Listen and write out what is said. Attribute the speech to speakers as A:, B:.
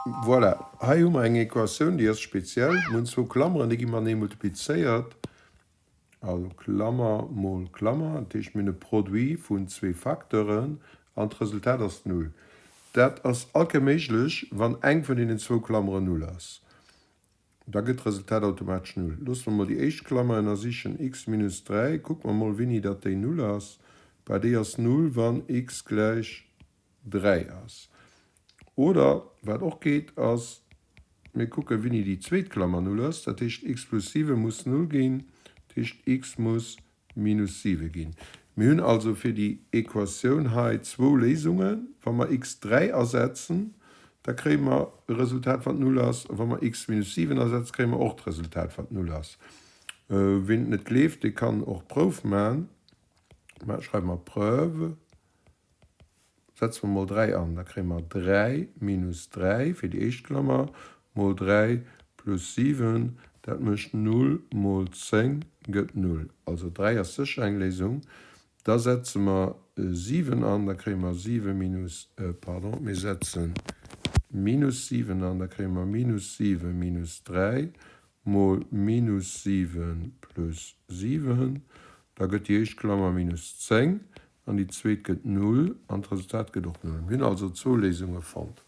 A: Voilà, hei hu mer eng Equatioun, déi ass speziell. Mir hunn zwou Klammeren, déi gi matenee multiplizéiert. Also Klammer mol Klammer, dat heescht mir hunn e Produit vun zwee Facteuren an d'Resultat ass Null. Dat ass all Kéier méiglech, wann eng vun deenen zwou Klammeren Null ass. Da gëtt d'Resultat automatesch Null. Loosse mer mol déi éischt Klammer ënnersichen, x minus 3. Kucke mer mol, wéini datt déi Null ass. Bah, déi ass Null, wann x gläich 3 ass. Oder, wat och geet, ass, mir kucken, wéini déi zweet Klammer Null ass. Dat heescht, x plus 7 muss Null ginn. Dat heescht, x muss minus 7 ginn. Mir hunn also fir déi Equatioun hei zwou Léisungen. Wa mer x 3 asetzen, da kréie mer e Resultat, wat Null ass. A wa mer x minus 7 asetzen, kréie mer och d'Resultat, wat Null ass. Ween et net gleeft, dee kann och d'Prouf maachen. Mä schreiwe mer Preuve. Setze mer mol 3 an, da kréie mer 3 minus 3 fir déi éischt Klammer, mol 3 plus 7, dat mécht 0 mol 10 gëtt 0. Also 3 ass sécher eng Léisung. Da setze mer 7 an, da kréie mer 7 minus, pardon, mir setze minus 7 an, da kréie mer minus 7 minus 3 mol minus 7 plus 7, da gëtt déi éischt Klammer minus 10 An déi zweet gëtt Null an d'Resultat gëtt och Null. Mir hunn also zwou Léisunge fonnt.